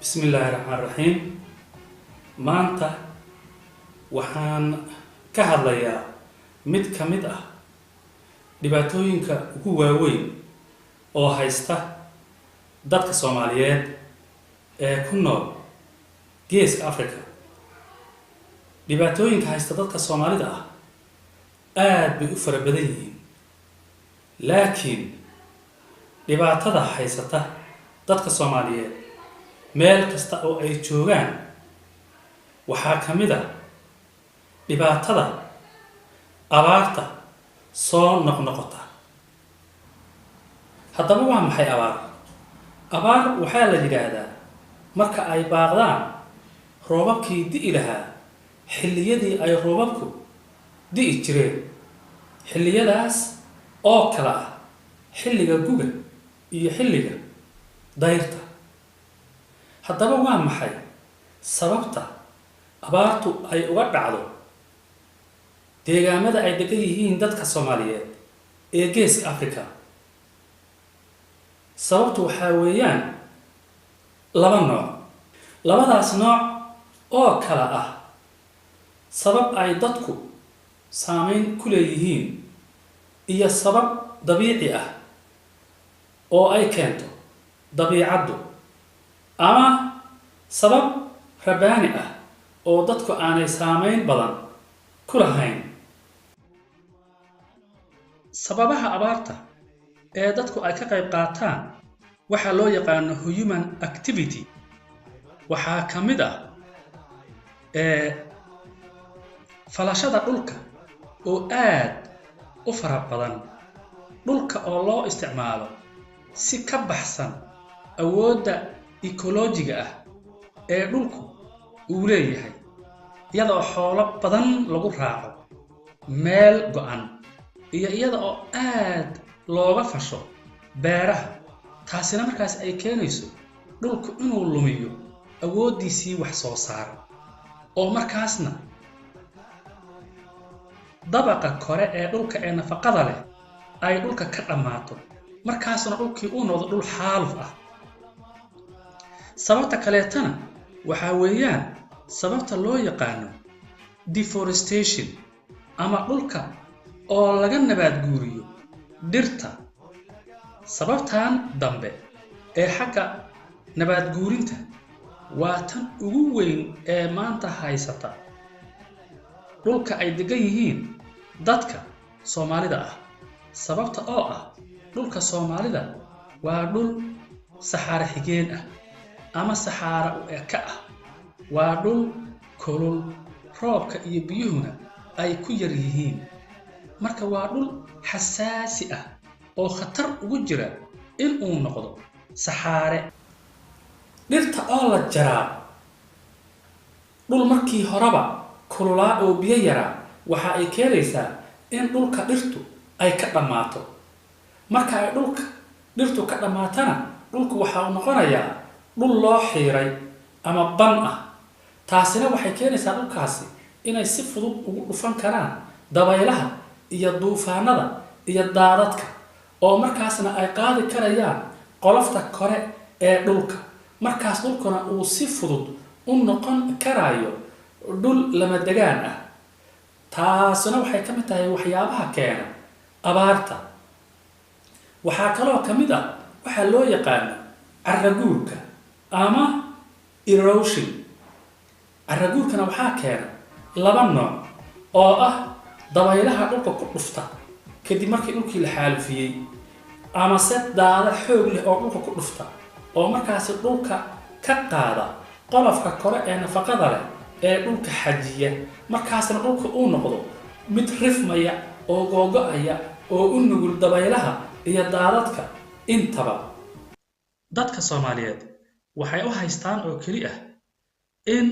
Bismi illaahi raxmaan raxiim. Maanta waxaan ka hadlayaa mid ka mid ah dhibaatooyinka ugu waaweyn oo haysta dadka Soomaaliyeed ee ku nool Geeska Africa. Dhibaatooyinka haysta dadka Soomaalida ah aada bay u fara badan yihiin, laakiin dhibaatada haysata dadka Soomaaliyeed meel kasta oo ay joogaan waxaa ka mid ah dhibaatada abaarta soo noqnoqota. Haddaba waa maxay abaar? Abaar waxaa la yidhaahdaa marka ay baaqdaan roobabkii di'i lahaa xilliyadii ay roobabku di'i jireen, xilliyadaas oo kale ah xilliga guga iyo xilliga dayrta. Haddaba waa maxay sababta abaartu ay uga dhacdo deegaamada ay degan yihiin dadka Soomaaliyeed ee Geeska Africa? Sababtu waxaa weeyaan laba nooc, labadaas nooc oo kala ah sabab ay dadku saameyn ku leeyihiin iyo sabab dabiici ah oo ay keento dabiicaddu, ama sabab rabbaani ah oo dadku aanay saameyn badan ku lahayn. Sababaha abaarta ee dadku ay ka qayb qaataan waxaa loo yaqaano human activity waxaa ka mid ah ee falashada dhulka oo aad u fara badan, dhulka oo loo isticmaalo si ka baxsan awoodda ekolojiga ah ee dhulku uu leeyahay, iyadoo xoolo badan lagu raaco meel go'an iyo iyada oo aad looga fasho beeraha, taasina markaas ay keenayso dhulku inuu lumiyo awooddiisii wax soo saar, oo markaasna dabaqa kore ee dhulka ee nafaqada leh ay dhulka ka dhammaato, markaasna dhulkii uu noqdo dhul xaaluf ah. Sababta kaleetana waxaa weeyaan sababta loo yaqaano deforestation, ama dhulka oo laga nabaad guuriyo dhirta. Sababtan dambe ee xagga nabaad guurinta waa tan ugu weyn ee maanta haysata dhulka ay degan yihiin dadka Soomaalida ah, sababta oo ah dhulka Soomaalida waa dhul saxaare xigeen ah ama saxaara u eka ah, waa dhul kulul, roobka iyo biyuhuna ay ku yar yihiin. Marka waa dhul xasaasi ah oo khatar ugu jira in uu noqdo saxaare. Dhirta oo la jaraa dhul markii horeba kululaa oo biyo yaraa waxa ay keenaysaa in dhulka dhirtu ay ka dhammaato. Marka ay dhulka dhirtu ka dhammaatana, dhulku waxa uu noqonayaa dhul loo xiiray ama ban ah. Taasina waxay keenaysaa dhulkaasi inay si fudud ugu dhufan karaan dabaylaha iyo duufaanada iyo daadadka, oo markaasna ay qaadi karayaan qolofta kore ee dhulka, markaas dhulkuna uu si fudud u noqon karayo dhul lamadegaan ah. Taasina waxay ka mid tahay waxyaabaha keena abaarta. Waxaa kaloo ka mid ah waxaa loo yaqaano carraguurka ama erosion. Carraguurkana waxaa keena laba nooc oo ah dabaylaha dhulka ku dhufta kadib markii dhulkii la xaalufiyey, ama se daada xoog leh oo dhulka ku dhufta oo markaasi dhulka ka qaada qolofka kore ee nafaqada leh ee dhulka xajiya, markaasna dhulka uu noqdo mid rifmaya oo googo-aya oo u nugul dabaylaha iyo daadadka intaba. Dadka Soomaaliyeed waxay u haystaan oo keli ah in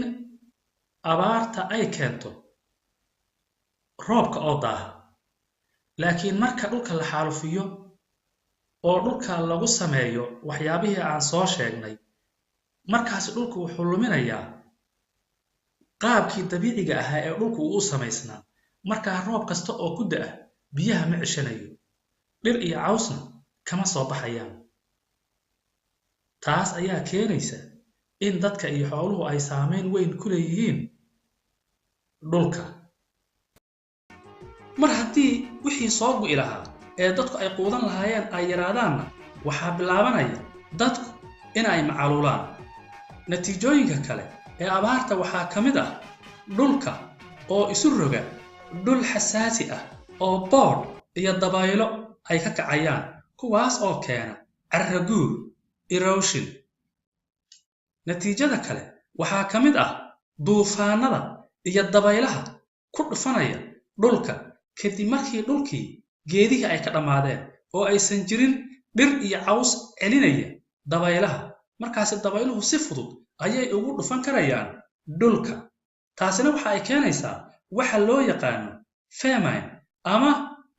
abaarta ay keento roobka oo daaha, laakiin marka dhulka la xaalufiyo oo dhulka lagu sameeyo waxyaabihii aan soo sheegnay, markaasi dhulku wuxuu luminayaa qaabkii dabiiciga ahaa ee dhulku uu u samaysnaa. Markaa roob kasta oo ku da'a biyaha ma ceshanayo, dhir iyo cawsna kama soo baxayaan. Taas ayaa keenaysa in dadka iyo xooluhu ay saameyn weyn ku leeyihiin dhulka. Mar haddii wixii soo gu'i lahaa ee dadku ay quudan lahaayeen ay yaraadaanna, waxaa bilaabanaya dadku in ay macaluulaan. Natiijooyinka kale ee abaarta waxaa ka mid ah dhulka oo isu roga dhul xasaasi ah oo boodh iyo dabaylo ay ka kacayaan, kuwaas oo keena carraguur, erosion. Natiijada kale waxaa ka mid ah duufaanada iyo dabaylaha ku dhufanaya dhulka kadib markii dhulkii geedihii ay ka dhammaadeen oo aysan jirin dhir iyo caws celinaya dabaylaha. Markaasi dabayluhu si fudud ayay ugu dhufan karayaan dhulka. Taasina waxa ay keenaysaa waxa loo yaqaano famine ama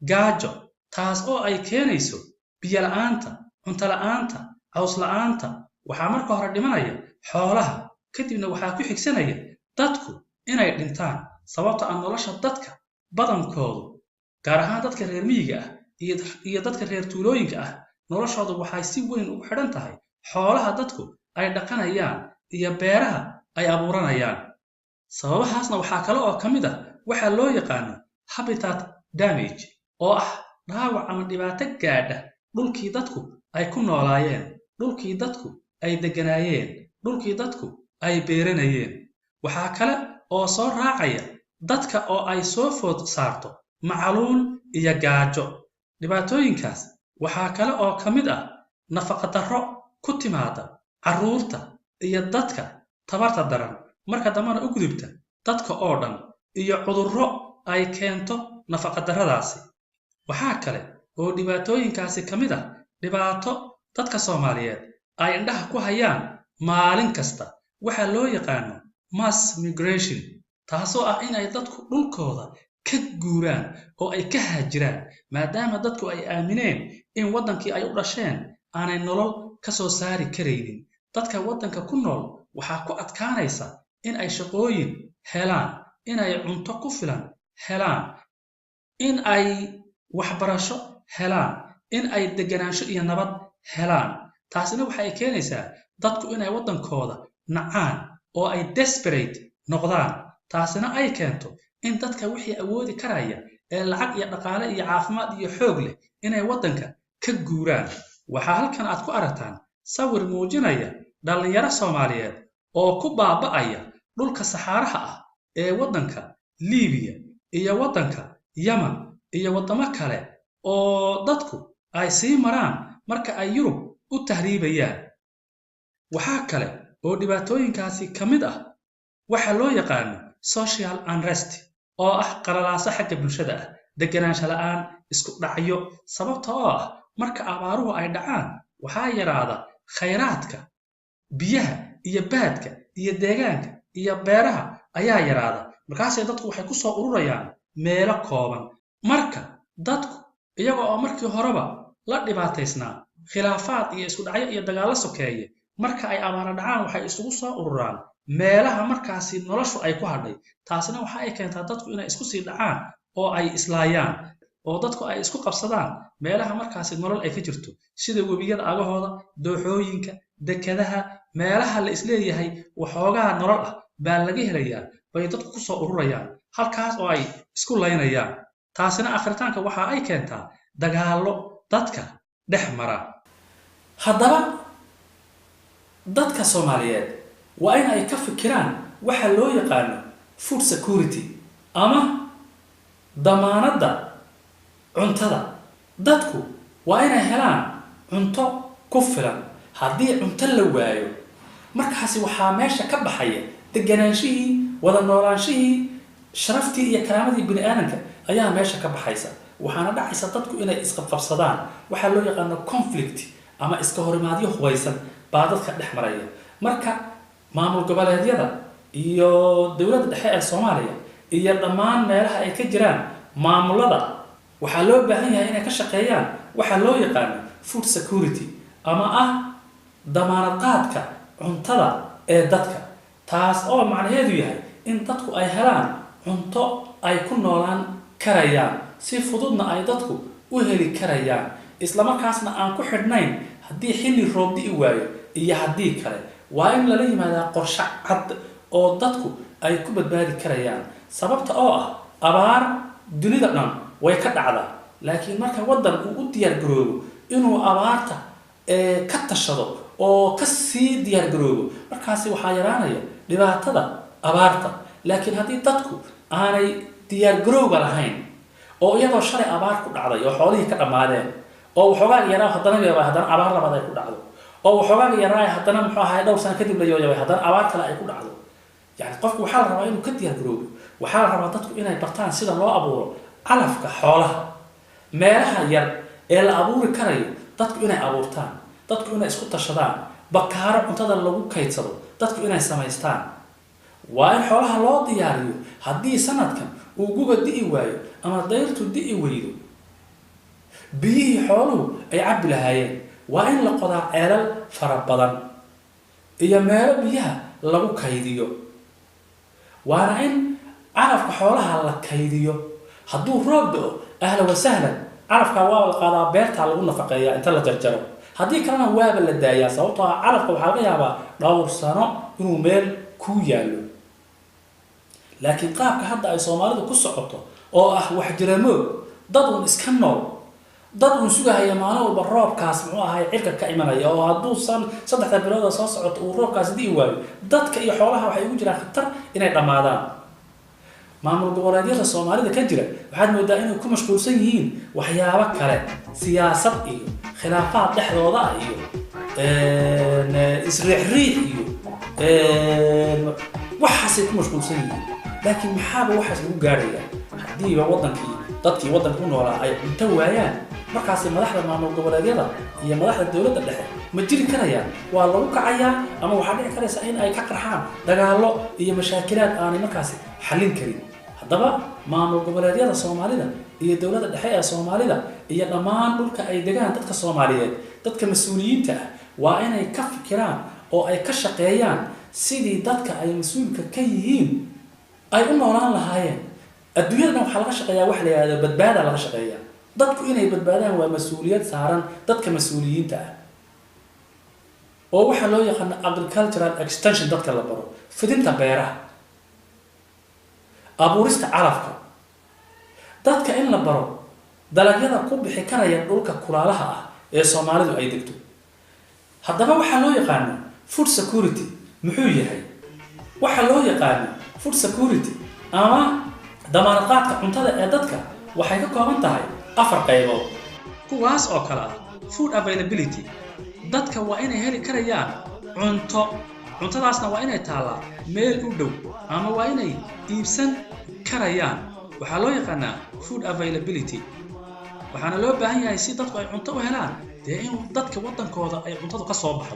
gaajo, taas oo ay keenayso biyo la'aanta, cunto la'aanta, caws la'aanta. Waxaa marka hore dhimanaya xoolaha, kadibna waxaa ku xigsanaya dadku inay dhintaan, sababta aan nolosha dadka badankoodu, gaar ahaan dadka reer miyiga ah iyo dadka reer tuulooyinka ah, noloshoodu waxay si weyn ugu xidhan tahay xoolaha dadku ay dhaqanayaan iyo beeraha ay abuuranayaan. Sababahaasna waxaa kale oo ka mid ah waxaa loo yaqaano habitat damage, oo ah dhaawac ama dhibaato gaadha dhulkii dadku ay ku noolaayeen, dhulkii dadku ay degganaayeen, dhulkii dadku ay beeranayeen. Waxaa kale oo soo raacaya dadka oo ay soo food saarto macaluul iyo gaajo. Dhibaatooyinkaas waxaa kale oo ka mid ah nafaqadarro ku timaada carruurta iyo dadka tabarta daran, marka dambena u gudubta dadka oo dhan, iyo cudurro ay keento nafaqadarradaasi. Waxaa kale oo dhibaatooyinkaasi ka mid ah dhibaato dadka Soomaaliyeed ay indhaha ku hayaan maalin kasta, waxaa loo yaqaano mass migration, taasoo ah inay dadku dhulkooda ka guuraan oo ay ka haajiraan, maadaama dadku ay aamineen in waddankii ay u dhasheen aanay nolol ka soo saari karaynin. Dadka waddanka ku nool waxaa ku adkaanaysa in ay shaqooyin helaan, inay cunto ku filan helaan, in ay waxbarasho helaan, in ay deganaansho iyo nabad helaan. Taasina waxa ay keenaysaa dadku inay waddankooda nacaan oo ay desperate noqdaan. Taasina ay keento in dadka wixii awoodi karaya ee lacag iyo dhaqaale iyo caafimaad iyo xoog leh inay waddanka ka guuraan. Waxaa halkan aad ku aragtaan sawir muujinaya dhallinyaro Soomaaliyeed oo ku baaba'aya dhulka saxaaraha ah ee waddanka Liibiya iyo waddanka Yaman iyo waddamo kale oo dadku ay sii maraan marka ay Yurub u tahriibayaan. Waxaa kale oo dhibaatooyinkaasi ka mid ah waxa loo yaqaano social unrest, oo ah qalalaaso xagga bulshada ah, deganaansho la'aan, isku dhacyo, sababta oo ah marka abaaruhu ay dhacaan waxaa yaraada khayraadka biyaha iyo baadka iyo deegaanka iyo beeraha ayaa yaraada. Markaasay dadku waxay ku soo ururayaan meelo kooban. Marka dadku iyaga oo markii horeba la dhibaataysnaa khilaafaad iyo isku dhacyo iyo dagaallo sokeeye, marka ay abaara dhacaan waxay isugu soo ururaan meelaha markaasi noloshu ay ku hadhay. Taasina waxa ay keentaa dadku inay isku sii dhacaan oo ay islaayaan, oo dadku ay isku qabsadaan meelaha markaasi nolol ay ka jirto, sida webiyada agahooda, dooxooyinka, dekadaha, meelaha la isleeyahay waxoogaa nolol ah baa laga helayaa bay dadku ku soo ururayaan, halkaas oo ay isku laynayaan. Taasina akhritaanka waxa ay keentaa dagaallo dadka dhex mara. Haddaba dadka Soomaaliyeed waa in ay ka fikiraan waxa loo yaqaano food security ama damaanadda cuntada. Dadku waa inay helaan cunto ku filan. Haddii cunto la waayo, markaasi waxaa meesha ka baxaya deganaanshihii Wada noolaanshihii, sharaftii iyo karaamadii bini aadamka ayaa meesha ka baxaysa. Waxaana dhacaysa dadku inay isqabqabsadaan, waxaa loo yaqaano conflict ama iska horimaadyo hubaysan baa dadka dhex maraya. Marka maamul goboleedyada iyo dowladda dhexe ee Soomaaliya iyo dhammaan meelaha ay ka jiraan maamulada waxaa loo baahan yahay inay ka shaqeeyaan waxaa loo yaqaano food security, ama ah damaanad qaadka cuntada ee dadka, taas oo macnaheedu yahay in dadku ay helaan cunto ay ku noolaan karayaan, si fududna ay dadku u heli karayaan, islamarkaasna aan ku xidhnayn haddii xilli roob di'i waayo iyo haddii kale. Waa in lala yimaadaa qorshe cad oo dadku ay ku badbaadi karayaan, sababta oo ah abaar dunida dhan way ka dhacdaa, laakiin marka waddan uu u diyaar garoobo inuu abaarta ka tashado oo ka sii diyaar garoobo, markaasi waxaa yaraanaya dhibaatada abaarta. Laakiin haddii dadku aanay diyaar garowga lahayn, oo iyadoo shalay abaar ku dhacday oo xoolihii ka dhammaadeen, oo waxoogaa yaraa haddana yaaba haddana abaar labaad ay ku dhacdo, oo waxoogaa yaraa haddana muxuu ahaay dhowr sano kadib la yooyabay haddana abaar kale ay ku dhacdo, yani qofku waxaa la rabaa inuu ka diyaar garoobo. Waxaa la rabaa dadku inay bartaan sida loo abuuro calafka xoolaha, meelaha yar ee la abuuri karayo dadku inay abuurtaan, dadku inay isku tashadaan, bakaaro cuntada lagu kaydsado dadku inay samaystaan. Waa in xoolaha loo diyaariyo haddii sanadkan uu guga di'i waayo ama dayrtu di'i weydo biyihii xooluhu ay cabbi lahaayeen. Waa in la qodaa ceelal fara badan iyo meelo biyaha lagu kaydiyo. Waana in calafka xoolaha la kaydiyo. Hadduu roob da'o, ahla wasahlan, calafkaa waa la qaadaa, beertaa lagu nafaqeeyaa inta la jarjaro. Haddii kalena waaba la daayaa, sababtoo ah calafka waxaa laga yaabaa dhowr sano inuu meel kuu yaallo. Laakiin qaabka hadda ay Soomaalidu ku socoto oo ah waxjiramoog, dad uun iska nool, dad uun sugahaya maalin walba roobkaas muxuu ahay cirka ka imanaya, oo hadduusan 3da bilooda soo socoto uu roobkaas di'i waayo, dadka iyo xoolaha waxay ugu jiraan khatar inay dhammaadaan. Maamul goboleedyada Soomaalida ka jira waxaad moodaa inay ku mashquulsan yihiin waxyaabo kale, siyaasad iyo khilaafaad dhexdooda ah iyo isriixriix iyo waxaasay ku mashquulsan yihiin. Laakiin maxaaba waxaas lagu gaadhayaa haddiiba waddankii dadkii waddanka u noolaa ay cunto waayaan? Markaasi madaxda maamul goboleedyada iyo madaxda dowladda dhexe ma jiri karayaan? Waa lagu kacayaa, ama waxaa dhici karaysa in ay ka qarxaan dagaallo iyo mashaakilaad aanay markaasi xallin karin. Haddaba maamul goboleedyada Soomaalida iyo dowladda dhexe ee Soomaalida iyo dhammaan dhulka ay degaan dadka Soomaaliyeed, dadka mas-uuliyiinta ah waa inay ka fikiraan oo ay ka shaqeeyaan sidii dadka ay mas-uulka ka yihiin ay u noolaan lahaayeen. Adduunyadana waxaa laga shaqeeyaa waxa la yidhahdo badbaada laga shaqeeyaa. Dadku inay badbaadaan waa mas-uuliyad saaran dadka mas-uuliyiinta ah, oo waxaa loo yaqaano agricultural extension dadka la baro, fidinta beeraha, abuurista calafka, dadka in la baro dalagyada ku bixi karaya dhulka kulaalaha ah ee Soomaalidu ay degto. Haddaba waxaa loo yaqaano food security muxuu yahay? Waxaa loo yaqaano food security ama damaanad qaadka cuntada ee dadka waxay ka kooban tahay 4 qaybood, kuwaas oo kale ah: food availability, dadka waa inay heli karayaan cunto, cuntadaasna waa inay taallaa meel u dhow ama waa inay iibsan karayaan. Waxaa loo yaqaanaa food availability. Waxaana loo baahan yahay si dadku ay cunto u helaan dee in dadka waddankooda ay cuntadu ka soo baxdo.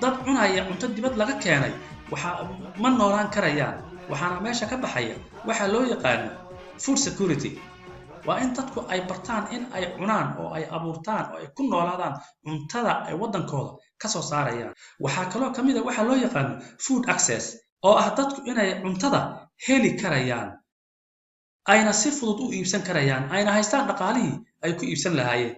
Dad cunaya cunto dibad laga keenay waxaa ma noolaan karayaan, waxaana meesha ka baxaya waxaa loo yaqaano food security. Waa in dadku ay bartaan in ay cunaan oo ay abuurtaan oo ay ku noolaadaan cuntada ay waddankooda ka soo saarayaan. Waxaa kaloo ka mid a waxaa loo yaqaano food access, oo ah dadku inay cuntada heli karayaan, ayna si fudud u iibsan karayaan, ayna haystaan dhaqaalihii ay ku iibsan lahaayeen.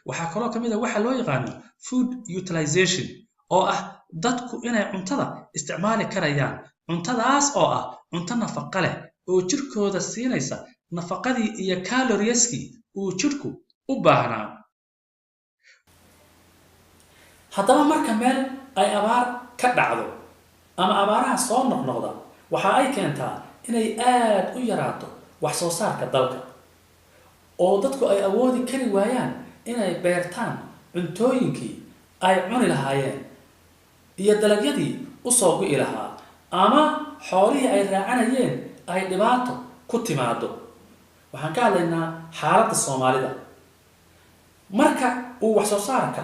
Waxaa kaloo ka mid a waxaa loo yaqaano food utilization, oo ah dadku inay cuntada isticmaali karayaan, cuntadaas oo ah cunto nafaqa leh oo jirkooda siinaysa nafaqadii iyo calorieskii uu jidhku u baahnaa. Haddaba marka meel ay abaar ka dhacdo ama abaaraha soo noqnoqda, waxa ay keentaa inay aad u yaraato wax soo saarka dalka, oo dadku ay awoodi kari waayaan inay beertaan cuntooyinkii ay cuni lahaayeen iyo dalagyadii usoo go'i lahaa ama Xoolihii ay raacanayeen ay dhibaato ku timaado. Waxaan ka hadlaynaa xaaladda Soomaalida. Marka uu wax soo saarka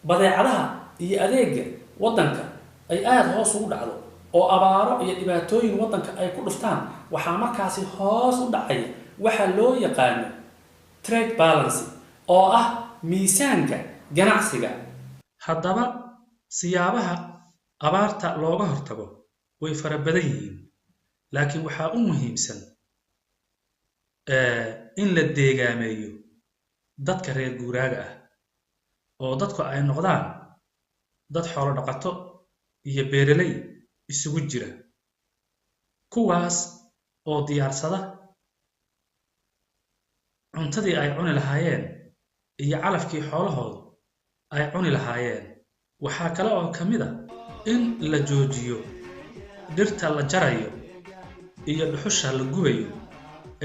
badeecadaha iyo adeega waddanka ay aada hoos ugu dhacdo oo abaaro iyo dhibaatooyin waddanka ay ku dhuftaan, waxaa markaasi hoos u dhacaya waxaa loo yaqaano trade balance, oo ah miisaanka ganacsiga. Haddaba siyaabaha abaarta looga hortago way fara badan yihiin, laakiin waxaa u muhiimsan in la deegaameeyo dadka reer guuraaga ah, oo dadku ay noqdaan dad xoolo dhaqato iyo beeraley isugu jira, kuwaas oo diyaarsada cuntadii ay cuni lahaayeen iyo calafkii xoolahoodu ay cuni lahaayeen. Waxaa kale oo ka mid a in la joojiyo dhirta la jarayo iyo dhuxusha la gubayo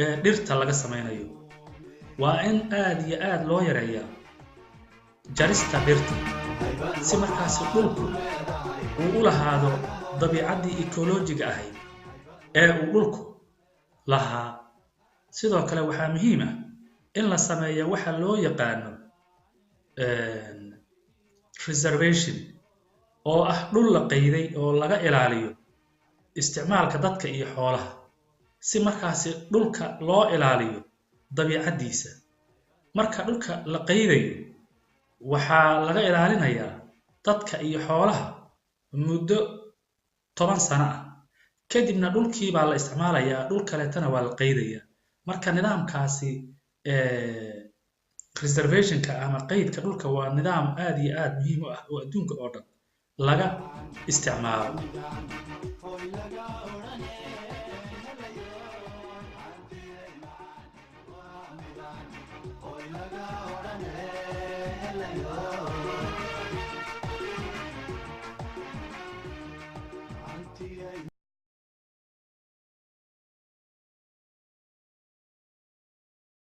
ee dhirta laga samaynayo. Waa in aada iyo aada loo yareeyaa jarista dhirta, si markaasi dhulku uu u lahaado dabiicaddii ecology-ga ahayd ee uu dhulku lahaa. Sidoo kale waxaa muhiim ah in la sameeyo waxa loo yaqaano reservation, oo ah dhul la qayday oo laga ilaaliyo isticmaalka dadka iyo xoolaha, si markaasi dhulka loo ilaaliyo dabiicaddiisa. Marka dhulka la qaydayo, waxaa laga ilaalinayaa dadka iyo xoolaha muddo 10 sano ah, kadibna dhulkii baa la isticmaalayaa, dhul kaleetana waa la qaydayaa. Marka nidaamkaasi reservationka ama qaydka dhulka waa nidaam aad iyo aad muhiim u ah oo adduunka oo dhan laga isticmaalo.